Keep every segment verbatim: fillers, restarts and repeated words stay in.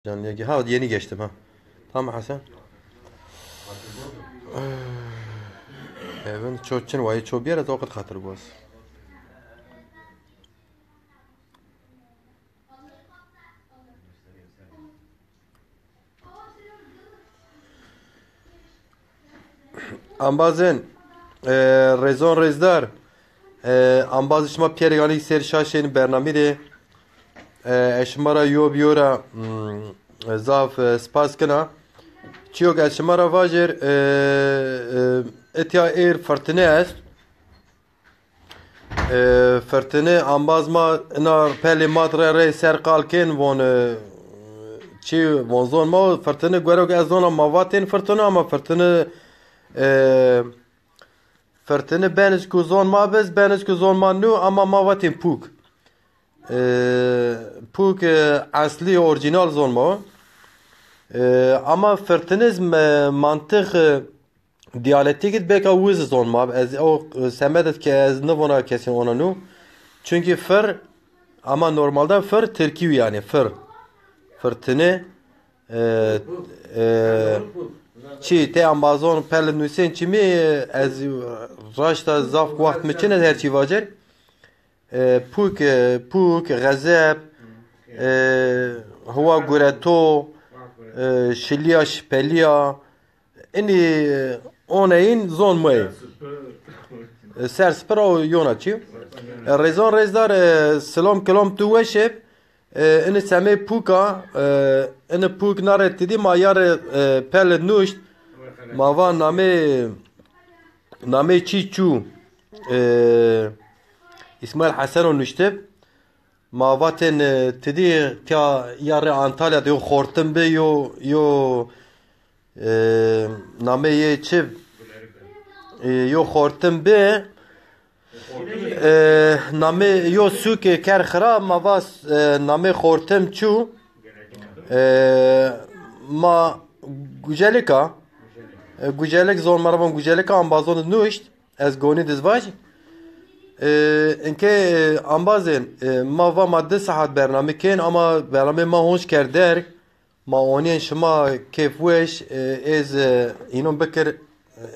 Canlıya ge-, ha, yeni geçtim ha. Tamam Hasan. Evin ço çin vayê ço biyere, ez o qet xatir goz. Ambazên, e, rêzon rêzdar, e, ambazê şima pîyerê ganî ser şaşên bernamî de, e, ez şima ra yo bi yo ra, mm, zaf, e, spas kena. Çiyok ez şima ra vajêr, e, e, etya êr firtine est. E, firtine ambaz ma ina pelê ma rê rê ser qal kên von, e, çi von zon ma firtine guerok ez zona ma vatên firtine ama firtine, e, firtine beniz ku zon ma biz, beniz ku zon ma nu ama ma vatên pûk. E, pûk, e, eslî orîjînal zon ma. E, ama firtine z-, me-, mantiq, e, diyalektîk id bêka wiz zon ma. Ez o, e, semed id ke ez nivona kesên ona nû. Çünkü fir, ama normalde fir tirkî yanî fir. Firtine, e, e, çi te ambazon pel nusên çimî, e, ez raşta zaf waxt mi çin ez her çî vacer. E, pûk, e, pûk, xezeb, e, hiwa gureto, e, şiliya şipeliya, inî, e, oneyîn zon muey. E, ser spira û yona çî. E, rêzon rêzdar, e, silom kilom tu weş ib. E, inî semê pûka, e, inî pûk nare tidî ma yare, e, pel nuşt. Ma va namê, namê çî çû. E, İsmail Haseno nuştib. Ma vatên, e, tidî tiya ya rê Antalya de yo xortim bi, yo, yo, e, namê yê çi, e, yo xortim bi, e, namê yo sûkê ker xira, ma va, e, namê xortim çû, e, ma Gucelika, e, Gucelik zon ma ra von Gucelika ambazon nuşt. Ez gonî dizvaj. E, inke, e, ambazên, e, ma va ma di saet bername kên, ama bername ma honc kerder. Ma onîyen şima kêf weş, e, ez, e, înon bikir, e,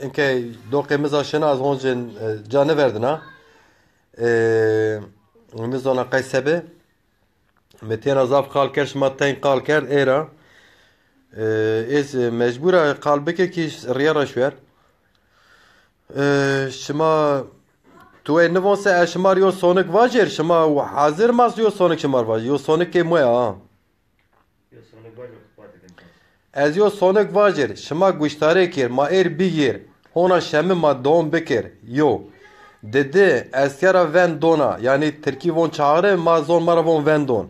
inke doqê mi za şina ez honcên, e, ca niverdina. E, mi zona qey sebe. Mi têna zaf qal kerd, şima teng qal kerd, ê ra. E, ez, e, mecbur a qal bike kî riya ra şuer. E, şima tu ê nivon se ez şima rê yo sonik vajêr, şima hazir ma yo sonik şima rê vajêr. Yo sonik kê muya ha. Ez yo sonik vajêr, şima guştarê kêr, ma êr bigêr, hona şemi ma dewam bikir. Yo. Didi, ez tiya ra vend dona, yanî tirkî von çağrı, ma zon ma ra von vendon.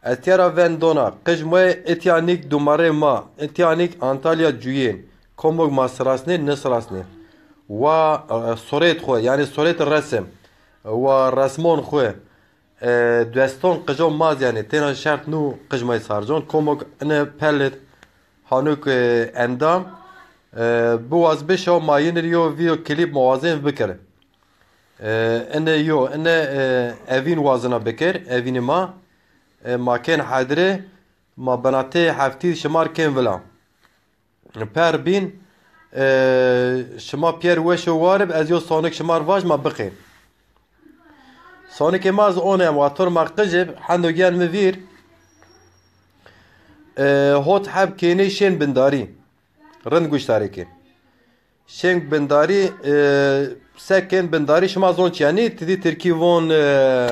Ez tiya ra vend dona, qij muê itya nîk dumarê ma, itya nîk Antalya cuyên, komok ma sirasnê, nisirasnê. Wa, e, sorêt xwu, yanî sorêt resim, wa resmon xwu, e, dueston qijo ma zî yanî têna şert nû qij ma yê sarcon. Komok ine pelit hanuk, e, endam, e, biwaz bişo ma yin rê yo video klîp ma wazên bikir. E, ine yo, ine, e, evîn wazina bikir, evînê ma, e, ma kên hedre, ma binatê heftî şima rê kên vila. Per bîn, e, şima pîyer weş û war ib, ez yo sonik şima rê vaj ma biqên. Sonikê ma zî one, wator ma qij ib, hendo gen mi vîr, e, hot heb kênê şên bindarî. Rind guştarê kên. Şên bindarî, e, se kên bindarî şima zon çi yanî, tidî tirkî von, e,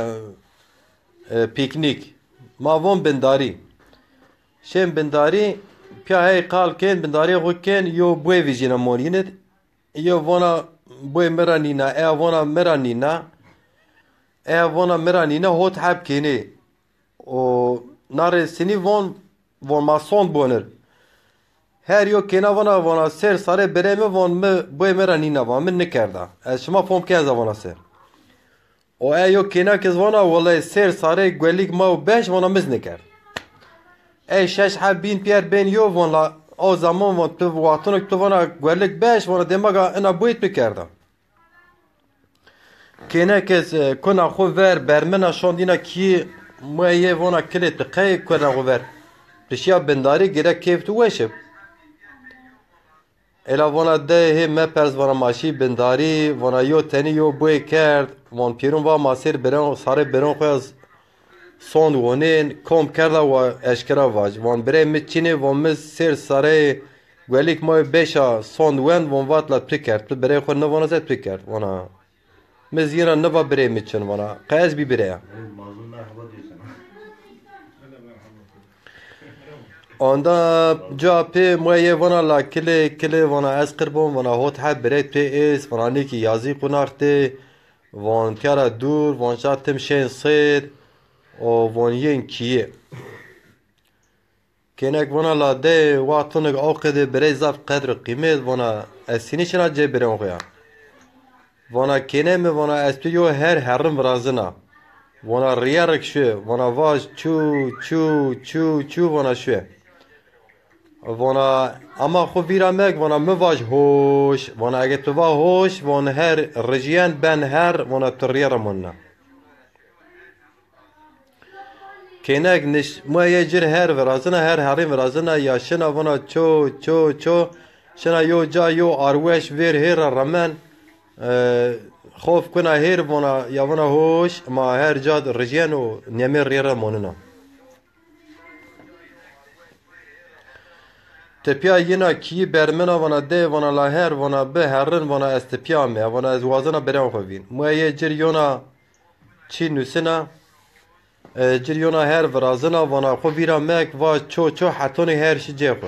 e, pîknîk. Ma von bindarî. Şên bindarî, pîya hey qal kên, bindarî xwu kên, yo buê vîjîna mon yin id. Yo vona buê mi ra nîna, eya vona mi ra nîna. Eya vona mi ra nîna, hot heb kênê. O na rê sinî von, von ma sond bonir. Her yo kêna vona, vona ser sarê birê mi von mi buê mi ra nîna, van mi nikerda. Ez şima fom kên ez a vona ser. O e yo kêna kiz vona, wele sêr sarê guelîk ma û beş vona miz nikerd. Ey şeş heb bîn pîyer bên yo von la, o zaman von tu wextino tu vona guelîk beş vona dêmaga ina buyt bikerda. Kêne kiz, e, kuna xwu ver, bermina şondîna kî mueye vona kilê tu qey kuna xwu ver. Şiya bindarî, gerek kêf tu weş ib. Ela vana de hê mepers, vana ma şî bindarî, vana yo tenî yo boy kerd, von pîrun va ma sêr biron, sarê biron xo ya sond wonên, kom kerda wa eşkera vaj. Von birey mi çinê, von mi sêr sarê guelîk ma beşa sond wend, von vat la tu kerd, tu birey xo nivana se tu kerd, vana. Mi zî ra niva birê mi çin vana. Qe ez bî birê ya. Mazlum merhaba diyorsun. Onda ca pê moye vana la kilê, kilê vana ez qirbon, vana hot heb birê pê ês, vana nêkî yazî qunax tê, von tîya ra dûr, von ca tim şên sêr, o von yên kîyê. Kênek vana la de wextonik aw qede birey zaf qedr û qîmet, vana ez sînî şina cê birên xo ya. Vana kêne mi, vana ez tu yo her herrim virazina. Vana rîyerik şu, vana vaj çû, çû, çû, çû, vana şu. Vana ama xo vîra mek, vana mi vaj hoş, vana ege tu va hoş, vana her rijîyen ben her, vana tu rîye ra monina. Kênek niş-, muye cir her virazina, her herî virazina, ya şina vana ço, ço, ço, şina yo ca yo arweş vêr hêr ra remen, e, xof kuna hêr vana, ya vana hoş, ma her ca rijîyen û nemê rê ra monina. Tipîya yina kîyî bermina vana de, vana la her, vana bi herrin, vana ez tipîya me, vana ez wazena birên xo vîn. Muye cir yona çî nusina, e, cir yona her virazina, vana xo vîra mek, va ço ço hetonê her şi cê xo.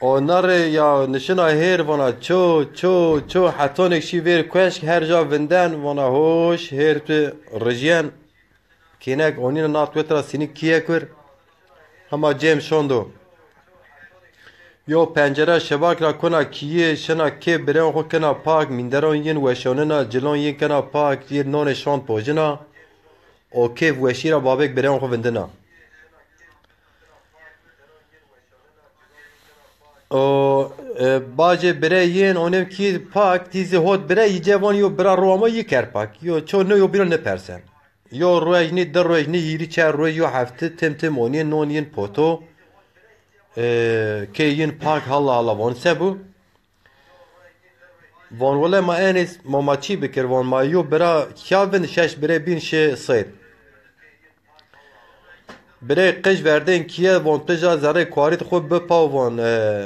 O na rê ya nişina hêr, vana ço, ço, ço, hetonêk şî vêr kueşk, her ca vinden, vana hoş, hêr tu rijîyen. Kênek onîna nat wet ra sînik kîye kur. Hema cêm şondo. Yo pencere şebak ra kuna kîyê, şina kê birên xo kena pak, mînderon yin weşonina, cilon yin kena pak, yê nonê şond pojina. O kêf weşî ra babêk birên xo vindina. O, e, bacê birey yên onem kî pak, tî zî hot birey, yî cevon yo bira ro ama yî ker pak. Yo ço ne yo bîro ne persen. Yo ruej nî, di ruej nî, hîrî çar ruej, yo hefte tim tim onî non yin poto. E, kê yin pak halla halla von se bu. Von wele ma enês ma, ma çî bikir, von ma yo bira kya vin şeş birê bîn şi seyd. Birê qij verdên kîye von tu ja zerê kuarî xo bipaw von, e,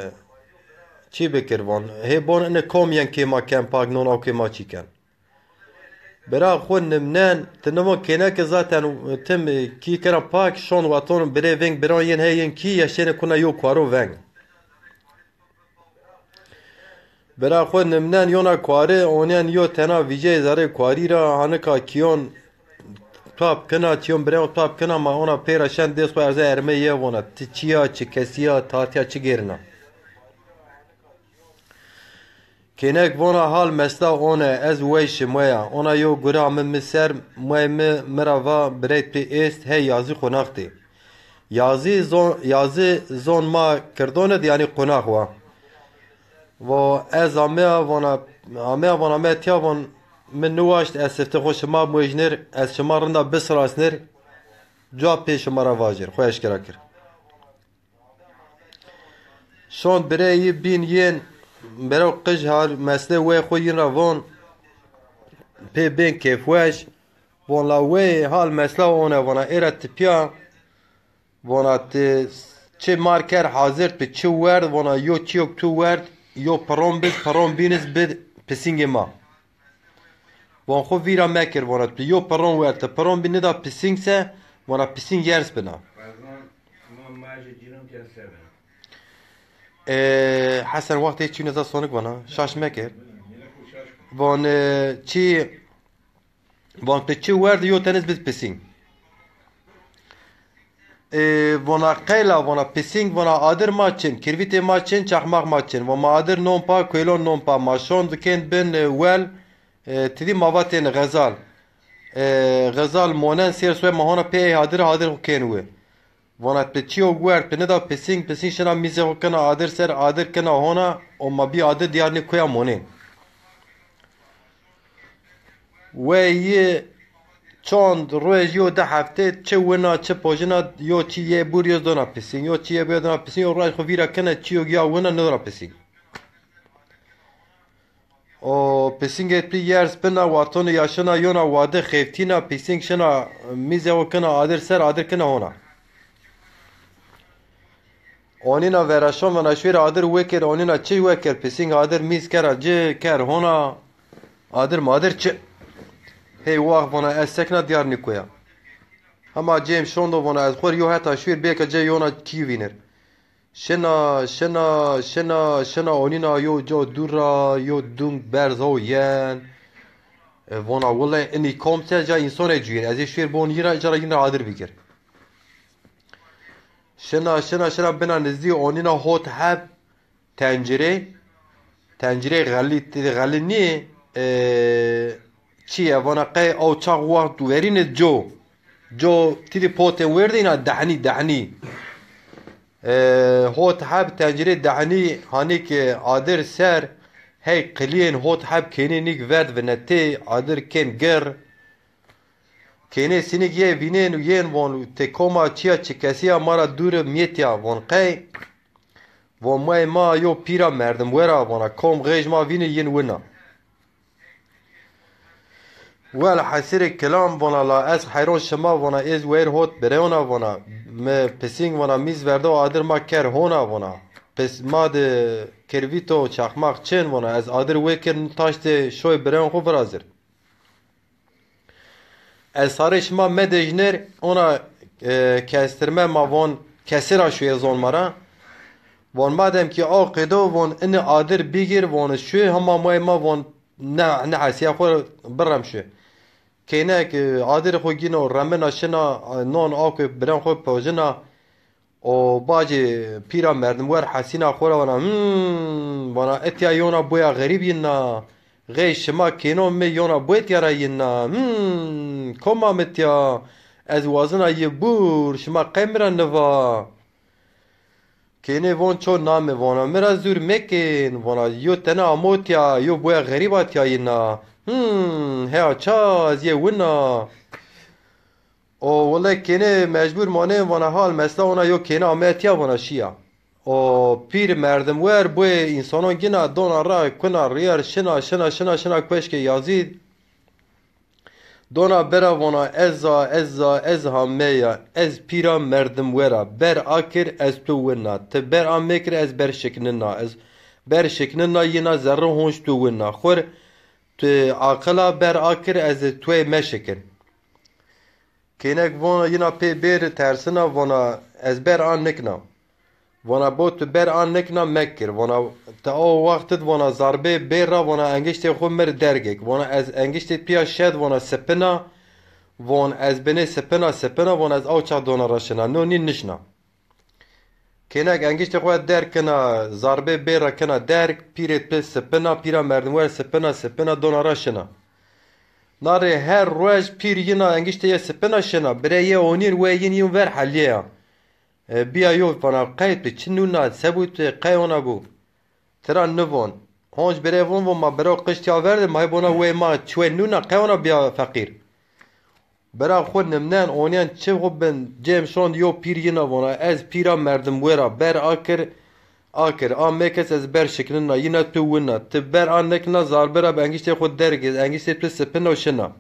çî bikir von. Hê bon ine kom yen kê ma ken pak non aw kê ma çî ken. Bira xo nimnen, ti nivon kêneke zaten tim kî kena pak, şon waton birê veng biran yên hey yên kî yeşêne kuna yo kuaro veng. Bira xo nimnen yona kuari, onen yo tena vîceyê zerê kuarî ra, hanika kîyon tap kina, çîyon birên tap kina, ma ona pêra şen dês xo erze ermê ye vona, ti çi ya, çi kesî ya, tatiya çi gêrina? Kênek vona hal mesla one, ez wey şi moya. Ona yo gura mi mi ser, moy mi mi ra va birey tu êst, hey yazî qonax tê. Yazî zon, yazî zon ma kirdon id, yanî qonax wa. Vo ez ameya vona, ameya vona me tiya von mi niwaşt, ez sifte xo şima muejnir, ez şima rinda bisirasnir, cuwa pê şima ra vajir, xo eşkera kir. Şon bireyî bîn yên, berew qij hal mesle wê xo yin ra von, pê bên kêfweş, von la wê hal mesla one, vona êra tipya, vona ti çi mar ker hazir, ti çi werd, vona yo çiyok tu werd, yo piron biz, piron bîniz bid pisingê ma. Von xo vîra mekir, vona tu yo piron werd, ti piron bî nida pising se, vona pising yers bina. Qazan, ma majê cîran ke se bina. Ee, Hesen wextê çî neza sonik vana, şaş mekir. Von, e, çi, von tu çi werd yo teniz biz pising. E, vona qeyla, vona pising, vona adir ma çin, kirvîtê ma çin, çaxmaq ma çin. Von ma adir non pa, kuêlon non pa, ma şon dikên bin, e, wel, e, tidî ma vatên xezal. E, xezal monen sêr soy ma hona pê ey hadir, hadir xo kên wi. Vona ti çiyo werd, ti nida pising, pising şina mîzê xo kena adir ser, adir kena hona, o ma bî adir diyar nê kuya monên. Wey yi Çand ruej, yo di hefte, çi wina, çi pojina, yo çi yê bur, yo dona pisîng, yo çi yê bur, yo dona pisîng, yo ruej xo vîra kena, çi yo giya wina, nidona pisîng. O pisîngê pî yerz pina, watonu yaşina, yona wade xeftîna, pisîng şina, mîze o kena adir ser, adir kena hona. Onîna veraşon vana şwêr adir wekir, onîna çi wekir, pisîng adir mîz kera ci, ker hona, adir madir çi. Hey wax vana ez sekna Diyarnîkoya. Hema cêm şondo vana ez xwir yo heta şwêr bêka ce yona kî vînir. Şina, şina, şina, şina onîna yo co dûr ra, yo dung berz ho yen. E, vona wile inî kom se ca însonê cuyên. Ez ê şwêr bon yî ra, îca ra yîn ra adir bigir. Şina, şina, şina bina nizdî onîna hot heb tencirê. Tencirê xelî, xelî nî, e, çi ye? Vana qey ew çax wext werîne co. Co tîdî potên werdîna dehnî, dehnî. E, hot heb tencirê dehnî hanî ki adir ser, hey qilîyên hot heb kênê nîk verd vinetê, adir kên gir. Kênê sînîk yê vînên û yên von, tê koma çiya çikesîya ma ra dûr mîyetîya, von qey? Von may ma yo pîra merdimwer a, vona kom xêj ma vînî yin wina. Welhesirê kilam vona la ez heyron şima vona êz weyr hot bireyona vona. Mi pisîng vona mîz verdo adir ma ker hona vona. Pis ma di kirvîto çaxmax çin vona ez adir wê kir taştê şoy bireyon xo virazir. Ez sarê şima medejner, ona, e, kestirme ma von, kesira şuye zon ma ra. Von madem ki aw qêdo, von ini adir bigir, von şu hema may ma von ne, ne hesiya xo birem şu. Kênek, e, adir xo gino remina şina, e, non aw ke biren xo pojina. O bacê pîra merdimwer hesîna xo ra vana, hmm, vana, etya yona boya xerîb yinna. Xey şima kêno mi yona boytya ra yinna. Hmm, koma mi tya, ez wazina yi bûr, şima qey mi ra niva. Kênê von ço name, vona, mi ra zûr mekên, vona, yo tena amotya, yo boya xerîba tya yinna. Hmm, heya ça, ez yê wina. O wele kênê mecbur manê vana hal mesela ona yo kêne ame tiya vana şiya. O pîr merdimwer buyê însanon gina dona ra kuna riyar şina, şina, şina, şina kueşkê Yazîd. Dona bera vana ez a, ez a, ez ha me ya, ez pîra merdimwer a, ber akir ez tu wina, ti ber a mekir ez ber şiknina, ez ber şiknina yina zerre honc tu wina. Xwir tu aqila ber akir ez tuê meşikin. Kênek vona yina pê bêr tersina vona ez ber an nikna. Vona bo tu ber an nikna mekir. Vona ti o wextid vona zarbê bêr ra vona engiştê xo mir dergik. Vona ez engiştê piya şed vona sipina. Von ez binê sipina sipina von ez aw çax dona ra şina. No nî nişna. Kênek engiştê xo derg kena, zarbê bê ra kena derg, pîrê pi sipina, pîra merdimwer sipina, sipina dona ra şina. Na rê her ruej pîr yina engiştê yê sipina şina, birê yê onîr wê yin yin ver helîyeya. E, biya yo vana qey tu çi nûna, se bû tu, qey ona bû? Tira nivon. Honc birê von, von ma biro qiştî averde, ma hê bona wey ma çiwê nûna, qey ona biya feqîr. Bira xwu nimnen onyen çi xwu bin cêm şond yo pîr yina vona, ez pîra merdimwêr a, ber a kir, a kir, a mekes ez ber şiknina, yina tu wina, ti ber a nekna zarbira bi engiştê xwu derg, engiştê tu sipin o şina.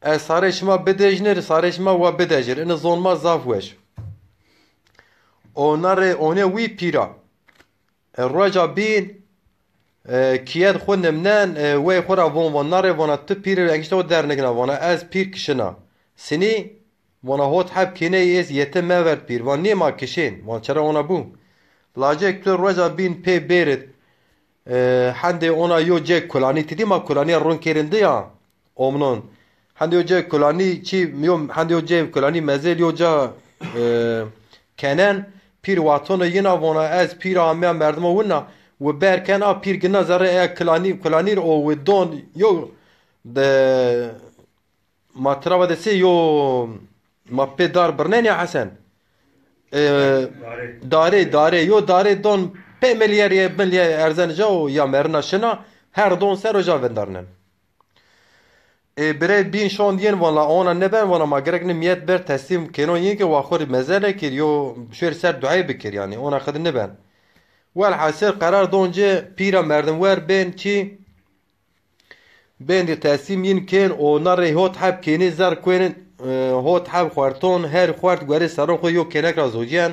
Ez sarê şima bidejnir, sarê şima wa bidejir. Ini zon ma zaf weş. Ona rê one wî pîra. E, roca bîn, e, kiyed xwu nimnen, e, wey xwu ra von, von, na rê vona tu pîr ir engişte xwu dernigna, vona ez pîr kişina. Sinî, vona hot heb kêney êz yete meverd pîr. Von nê ma kişên, von çira ona bû. Lacek tu roca bîn pê bêrit, e, hendê ona yo cek kulanî, ti dî ma kulaniya run kêrin di ya. Omnon. Hende yo cê kulanî çî yo, hende yo cê kulanî mezel yo ca, e, kenen, pîr watono yina vona ez pîr ameya merdimo wina, wi ber ken a pîr gina zerre eya kulanî, kulanîr o wi don yo de ma trava de se yo ma pê dar birnen ya Hesen. E, dare, dare, yo dare don pê milyar ye, milyar erzen ca o ya merina şina, her don ser o ca vendarnen. Ê birey bîn şond yên, vana ona nêben, vana ma gerek nê miyet ber teslîm kênon yên ke wa xwu rê meze nekir, yo şuêr ser duayê bikir, yanî ona xidi nêben. Welhasil qerar don ci pîra merdimwer bên çî, bên di teslîm yin kên û na rey hot heb kênê zer kuênin, e, hot heb xuerton, her xuert guerê seron xwu yo kênek ra zocîyen.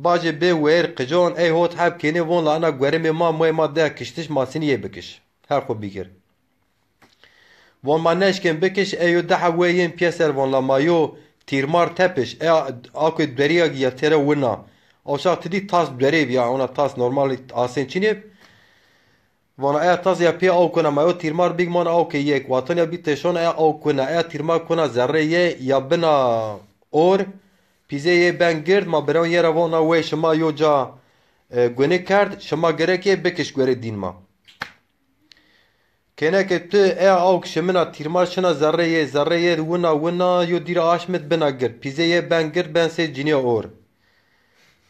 Bacê bê weyr qijon, ey hot heb kênê von la ina guerê mê ma, moyê ma de kiştiş, ma sinî yê bikiş. Her xwu bigir. Von ma neşkên bikiş, ey yo di heb wey yên pîyeser von la ma yo tîrmar tepiş, e a, a ku derîya ya têre wina. Awşa ti dî tas derê bîya, ona tas normal asên çinê. Vana eya tas ya pê aw kuna, ma yo tîrmar bîg mon aw ke yek. Watan ya bî teşon eya aw kuna, eya tîrmar kuna zerrê yê ya bina or. Pîzê yê ben gird, ma birewn yê ra vona wey şima yo ca, e, gunî kerd, şima gerek yê bikiş guerê dîn ma. Kêneke tu eya awk şimina tîrmar şina zerrê yê, zerrê yê wina wina yo dîra aşmit bina gird. Pîzê yê ben gird ben sey cinîya or.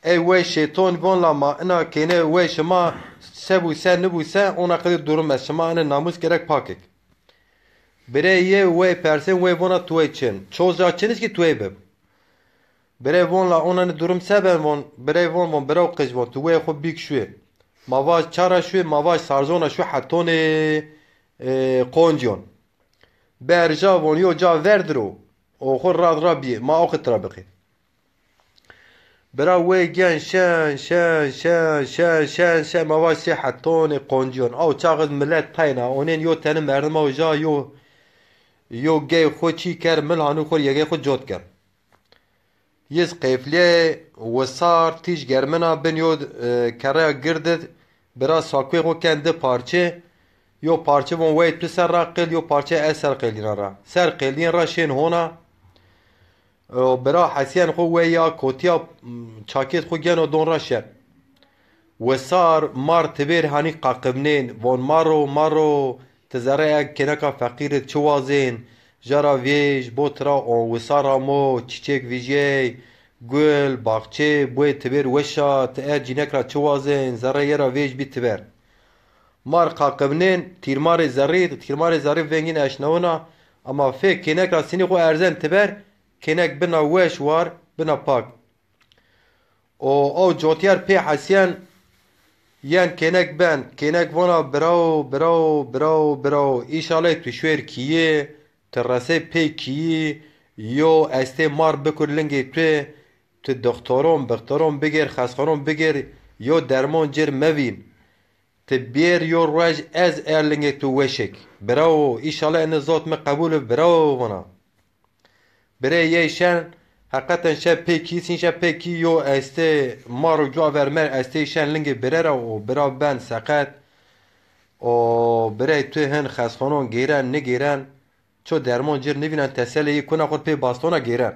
Ey wey şeyton von la ma ina kêne wey şima se bû se nibû se ona qedî durum ez şima ine namûs gerek pakik. Birey yê wey persên wey vona tu wey çin. Çoz ca çin iz kî tu wey bib. Birey von la ona ni durum se ben von, birey von von biraw qij von tu wey xwu bîk şuê. Ma vaj çara şuê, ma vaj sarzona şu hetonê, e, qonciyon. Berja von yo ca verdir o. O xwu rad ra bîyê. Ma o xi tira biqî. Bira wey gen şen, şen, şen, şen, şen, şen. Ma vaj sê hetonê qonciyon. Aw çaxiz milet tayna. Onên yo teni merdim aw ja yo, yo gey xwu çî ker, mil hanû xwu yegey xwu cot ker. Yiz qeyflîyê wisar tîj germina bin yo, e, kerreya gird id bira sakuê xo ken di parçe. Yo parçe von wey tu ser ra qil, yo parçe ez ser qildîna ra. Ser qildîn ra şên hona. O bira hesîyen xo wey ya kotiya, m, çakêt xo geno don ra şen. Wisar mar tibêr hanî qaqibnên, von maro, maro, ti zerre eg kêneka feqîr id çi wazên, jara vêj, bo tira on wisar amo, çîçêk vîjyey, gul, baxçe, boyê tibêr weş a, ti er cînek ra çi wazên, zerre yê ra vêj bî tiber. Mar qaqibnên, tîrmarê zerrî, tîrmarê zerrî vengîn eşnawina, ama fê kênek ra sinî xo erzen tiber, kênek bina weş war, bina pak. O, o cotyer pê hesyen yen kênek ben. Kênek vona, "Bravo, bravo, bravo, bravo. Îşalay tu şuêr kîyê, tu resey pê kîyî, yo estê mar bikur lingê tu, tu doktoron, biktoron bigêr, xesxonon bigêr, yo dermon cêr mevîn. Ti bêr yo ruej ez er lingê tu weşik. Bravo, îşalay ini zot mi qebul bi, bravo," vona. Birê yey şen, heqeten şe pêkî, sîn şe pêkî yo estê mar û cua vermer estê şen lingê bire ra û bira ben seqet. O birey tu hin xesxonon gêren, nigêren, ço dermon cir nivînen teselê yî kuna xur pê bastona gêren.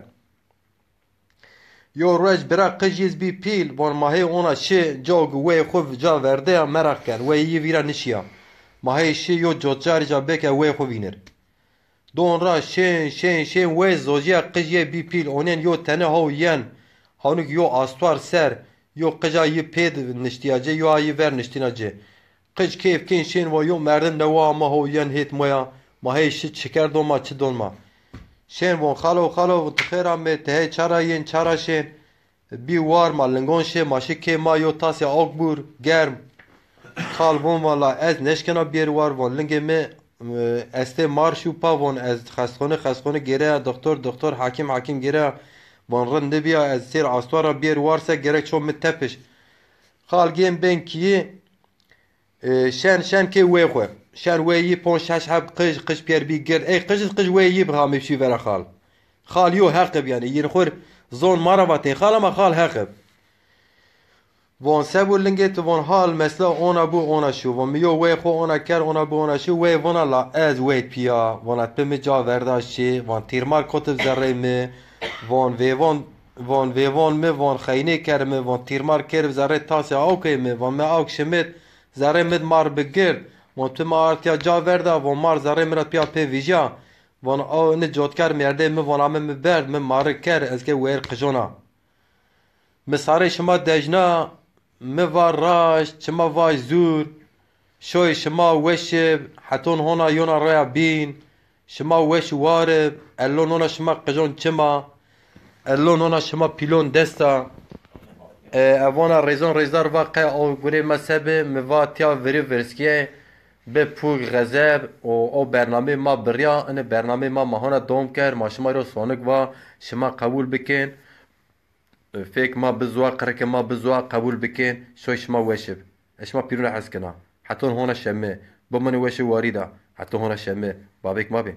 Yo ruej bira qij yiz bî pîl, von ma hê ona şi, cog wey xu ca verdeya meraq ken, wey yî vîra nişiya. Ma hê şi yo cotcarî ca beke wey xu vînir. Don ra şên, şên, şên, wey zocîya qij yê bî pîl, onên yo tene haw yen, hawnuk yo astuar ser, yo qija yi pêd niştîya ci, yo a yi ver niştîna ci. Qij kêf kên şên, wa yo merdim newa ama haw yen hêt moya, ma hey şi çi kerdon ma, çi don ma. Şên von, "Xalo, xalo, tu xêr amê, ti hey çara yên, çara şên?" Bî war ma lingon şê, ma şi kê ma yo tasê awk bûr, germ. Xal von, "Vala ez neşkena biyêr war," von, "Lingê mi, e, estê mar şû pa," von, "ez xestxone, xestxone gêreya doktor, doktor hakim, hakim gêreya," von, "rind nibiya, ez sêr astuar ra biyêr war se gerek ço mi tepiş." Xal gên bên kîyî, e, şen, şen kê wê xwe. Şen wê yî ponc şeş heb qij, qij piyer bî gird. Ey qij iz qij wê yî bi hamê şî vera xal. Xal yo heq bi yanî. Yin xur zon ma ra vatên xal ama xal heq bi. Von se bû lingê tu, von hal mesela ona bû ona şû. Von mi yo wê xwe ona ker, ona bû ona şû. Wê vona la ez wê piya. Vona tu mi ca verda şi. Von tîrmar kotib zerrê mi. Von vêvon, von vêvon mi, von xeynê ker mi, von tîrmar kerib zerrê tasê awkê mi. Von mi awk şimit. Zerrê mi di mar bi gird. Von tu mi artiya ca verda, von mar zerrê mi ra piya pê vîjya. Von aw ini cotkar merdê mi, von ame mi berd, mi mari ker, ez ke weyr qijona. Mi sarê şima dejna, mi va raşt, şima vaj zûr. Şoy şima weşib, heton hona yona raya bîn. Şima weş û war ib, Ello nona şima qijon çim a, Ello nona şima pîlon dest a. E, evana rêzan rêzdar va qe o gurê ma se bi, mi va tiya virî virskîye, bi pûr xezeb û o bernamê ma birîya, inê bernamê ma ma hona dom kerd, ma şima ro sonik va, şima qebûl bikên. Fêk ma bizwa, qirikê ma bizwa, qebûl bikên, şoy şima weş ib. Ez şima pîrûn ra hes kena. Heton hona şemi, bimanê weş û warî da. Heton hona şemi, babêk ma bê.